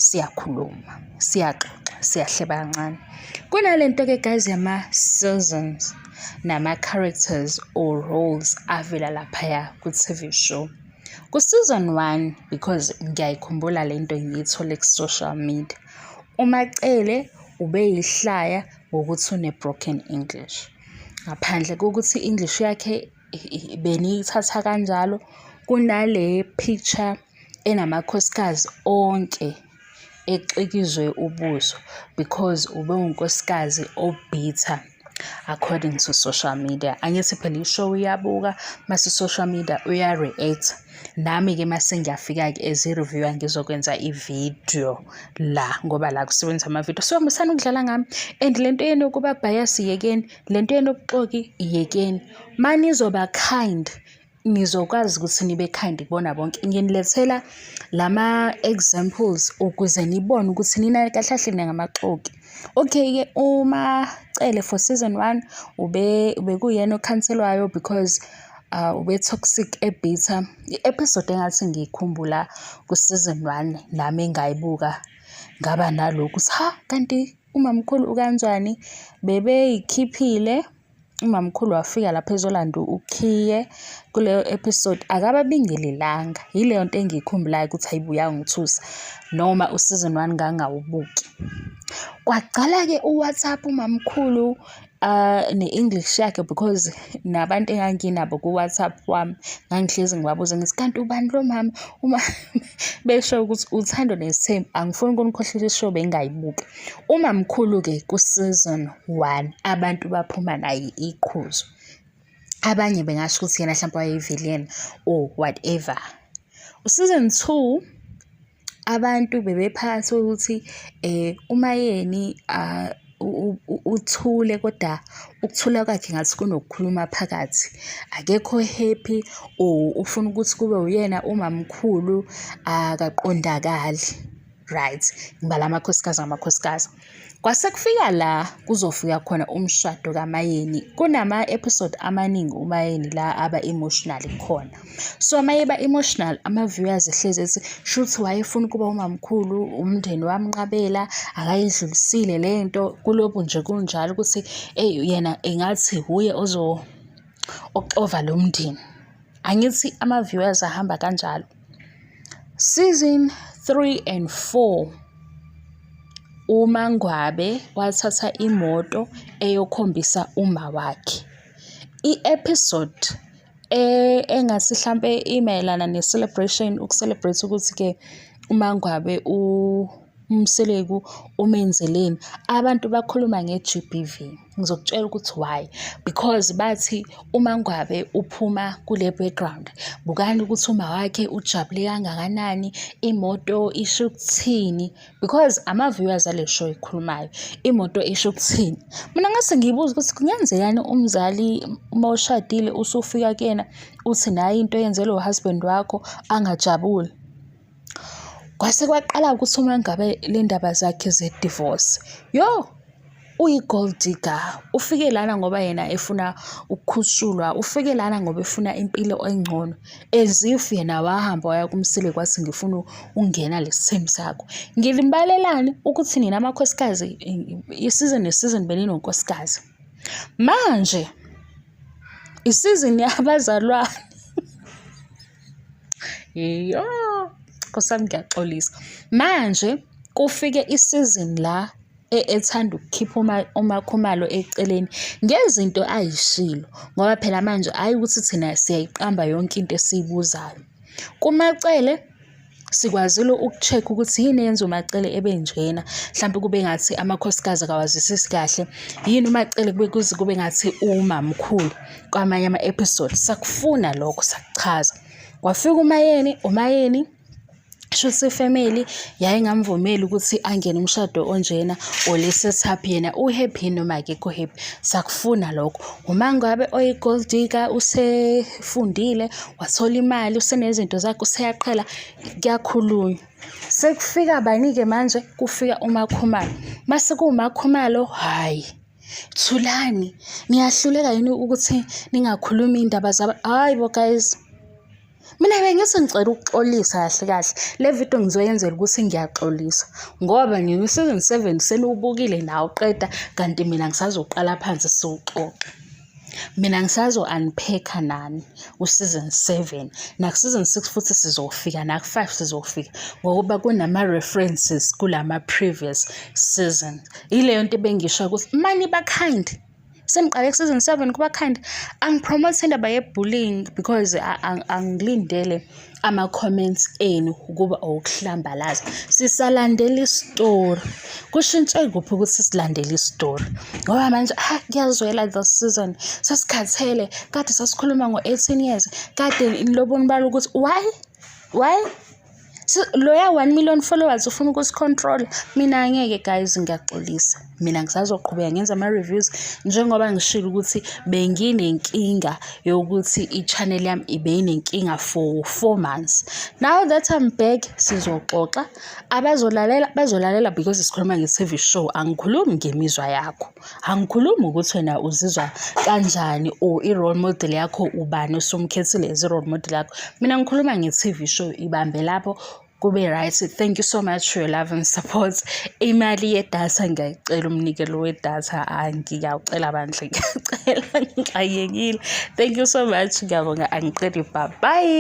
Siyakhuluma, siyaxoxa, siyahleba kancane. Kunale nto-ke guys yama-seasons nama-characters or roles avela laphaya ku-T_V show. Ku-season one, because ngiyayikhumbula le nto ngiyithole ku-social media, uMaCele ubeyihlaya ngokuthi une-broken English. Ngaphandle kokuthi i-English yakhe beniyithatha kanjalo, kunale picture enamakhosikazi onke exikizwe ubuso because ubewunkosikazi o-bitter according to social media. Angithi phela i-show iyabuka mase social media uya-react. Nami-ke mase ngiyafika-ke as i-reviewer ngizokwenza i-video la ngoba la kusebenza ama-video. So musani ukudlala ngami and le nto yenu yokuba bias yekeni, le nto yenu yobuxoki yekeni. Manizoba kind nizokwazi ukuthi nibe kind kubona bonke. Nginilethela lama-examples ukuze nibone ukuthi nina kahle kahle ningamaxoki. Okay-ke uMaCele for season one ubekuyena okhanselwayo because ube-toxic e-bitter. I-episode engathi ngiyikhumbula ku-season one nami engayibuka ngaba nalokhu ukuthi ha kanti umamkhulu ukanjani, bebeyikhiphile umamkhulu wafika lapha ezolanda ukhiye kuleyo episode akababingelelanga. Yileyo nto engiyikhumbulayo ukuthi hhayi bo uyangithusa noma u-season one ngangawubuki. Kwaqala-ke u-WhatsApp umamkhulu ne-English yakhe because nabantu enganginabo ku-WhatsApp wami ngangihlezi ngibabuza ngithi, kanti ubani lo mama? Uma besho ukuthi uthando nesithembu, angifuni ukunikhohlisa i-show bengingayibuki. Umamkhulu-ke ku-season one abantu baphuma naye iqhuzu. Abanye bengasho ukuthi yena hlampe wayeyi-villain or whatever. U-season two, abantu bebephathwa ukuthi uMaYeni uthule kodwa ukuthula kwakhe ngathi kunokukhuluma phakathi. Akekho happy or ufuna ukuthi kube uyena umamkhulu akaqondakali, right? Ngibala amakhosikazi ngamakhosikazi. Kwase kufika la kuzofika khona umshado kaMaYeni. Kunama-episode amaningi uMaYeni la aba emotional khona. So uma eba emotional ama-viewers ehlezi ethi shuthi wayefuna ukuba umamkhulu, umndeni wamnqabela, akayidlulisile le nto. Kulokhu nje kunjalo ukuthi eyi yena engathi wuye oxova lo mndeni. Angithi ama-viewers ahamba kanjalo. Season 3 and 4, uMaNgwabe wathatha imoto eyokhombisa uma wakhe. I-episode engathi hlampe imayelana ne-celebration, uku-celebrate ukuthi-ke uMaNgwabe uMseleku umenzeleni. Abantu bakhuluma nge-G_B_V. Ngizokutshela ukuthi why, because bathi uMaNgwabe uphuma kule background. Bukani ukuthi uma wakhe ujabule kangakanani, imoto isho ukuthini, because ama-viewers ale show ekhulumayo, imoto isho ukuthini. Mina ngase ngiyibuza ukuthi kungenzekani umzali uma ushadile usufika kuyena uthi nayi into eyenzelwe u-husband wakho angajabuli. Kwase kwaqala ukuthi uma ngabe le ndaba zakhe ze-divorce, yo uyi-gold digger, ufike lana ngoba yena efuna ukukhushulwa, ufike lana ngoba efuna impilo engcono. As if yena wahamba waya kuMseleku wathi ngifuna ukungena lesi sithembu sakho. Ngilibalelani ukuthi nina amakhosikazi i-season ne-season beninonkosikazi. Manje i-season yabazalwane. Iyo, Nkosi yami ngiyaxolisa. Manje kufike i-season la ethanda ukukhipha uMaKhumalo eceleni ngezinto ayishilo ngoba phela manje hhayi ukuthi thina siyayiqamba yonke into esiyibuzayo. KuMaCele sikwazile uku-check-a ukuthi yini eyenza uMaCele ebe njena, hlampe kube ngathi amakhosikazi akawazwisisi kahle, yini uMaCele kube kuze kube ngathi uwumamkhulu kwamanye ama-episode. Sakufuna lokho, sakuchaza. Kwafika uMaYeni, uMaYeni shuthi ifemeli yayingamvumeli ukuthi angene umshado onjena or le setup yena u-happy noma akekho happy. Sakufuna lokho. Uma ngabe oyi-gold digger usefundile, wathola imali, usenezinto zakhe, useyaqhela, kuyakhulunywa. Sekufika bani-ke manje? Kufika uMaKhumalo. Mase kuwuMaKhumalo, hhayi thulani, niyahluleka yini ukuthi ningakhulumi iy'ndaba hhayi bo guys. Mina bengithi ngicela ukuxolisa kahle kahle. Le video ngizoyenzela ukuthi ngiyaxolisa ngoba ngiku-season 7 seniwubukile nawe uqeda kanti mina ngisazoqala phansi siwuxoxe. Mina ngisazo-unpack-a nani u-season 7 naku-season 6 futhi sizofika naku-5 sizofika ngokuba kunama-references kulama-previous season. Yileyo nto ebengisho ukuthi mani ba-kind seniqale ku-season 7 kuba kind. Angipromote indaba ye-bullying because angilindele ama-comments enu ukuba owokuhlambalaza. Sisalandela isitori. Kushintshe kuphi ukuthi silandele isitori? Ngoba manje ah kuyazwela this season. Sesikhathele. Kade sasikhuluma ngo-18 years. Kade niloboni bala ukuthi why? Why? Loya 1 million followers ufuna ukusicontrol. Mina angeke guys, ngiyaxolisa. Mina ngisazoqhubeka ngenza ama-reviews njengoba ngishilo ukuthi benginenkinga yokuthi i-channel yami ibeyinenkinga for 4 months. Now that I'm back, sizoxoxa. Abazolalela bazolalela because sikhuluma nge-TV show. Angikhulumi ngemizwa yakho. Angikhulumi ukuthi wena uzizwa kanjani or i-role model yakho ubani osumkhethile as i-role model yakho. Mina ngikhuluma nge-TV show, ibambe lapho kube right. Thank you so much for your love and support. Imali yedatha ngiyayicela, umnikelo wedatha ngiyawucela bandla, ngiyacela ngixakekile. Thank you so much. Ngiyabonga, angiqedi, bye bye.